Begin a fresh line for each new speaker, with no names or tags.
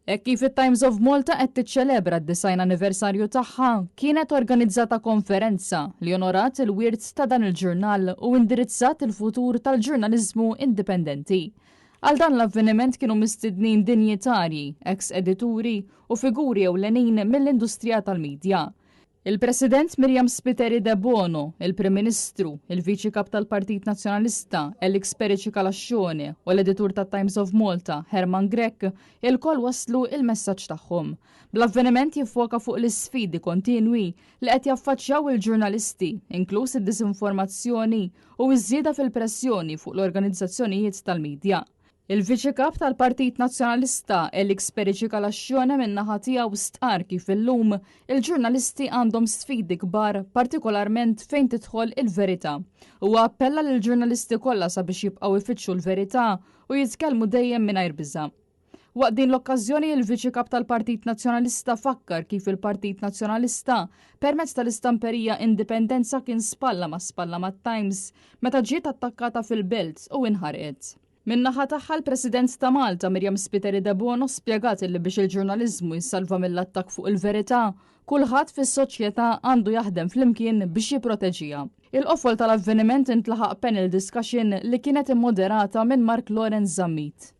Hekk kif it-Times of Malta qed tiċċelebra d-90 anniversarju tagħha, kienet organizzata konferenza li onorat il-wirt ta' dan il-ġurnal u indirizzat il-futur tal-ġurnaliżmu indipendenti. Għal dan l-avveniment kienu mistednin dinjitarji, eks edituri u figuri ewlenin mill-industrija tal-midja. Il-President Myriam Spiteri Debono, il-Prim Ministru, il-Viċi Kap tal-Partit Nazzjonalista, Alex Perici Calascione u l-Editur tat-Times of Malta, Herman Grech, ilkoll wasslu il-messaġġ tagħhom. Bl-avveniment jiffoka fuq l-isfidi kontinwi li qed jaffaċċjaw il-ġurnalisti, inkluż id-diżinformazzjoni u ż-żieda fil-pressjoni fuq l-organizzazzjonijiet tal-midja. Il-Viċi Kap tal-Partit Nazzjonalista, Alex Perici Calascione min-naħa tiegħu stqarr kif illum il-ġurnalisti għandhom sfidi kbar partikolarment fejn tidħol il-verità. Huwa appella lill-ġurnalisti kollha sabiex jibqgħu jfittxu l-verità u jitkellmu dejjem mingħajr biża'. Waqt din l-okkażjoni il-Viċi Kap tal-Partit Nazzjonalista fakkar kif il-Partit Nazzjonalista permezz tal-istamperija Indipendenza kien spalla ma' spalla mat-Times meta ġiet attakkata fil-Belt u inħarqet. Min-naħa tagħha l-President ta' Malta Myriam Spiteri Debono spjegat li biex il-ġurnaliżmu jissalva mill-attakk fuq il-verità, kulħadd fis-soċjetà għandu jaħdem flimkien biex jipproteġiha. Il-qofol tal-avveniment intlaħaq panel discussion li kienet immoderata minn Mark Lawrence Zammit.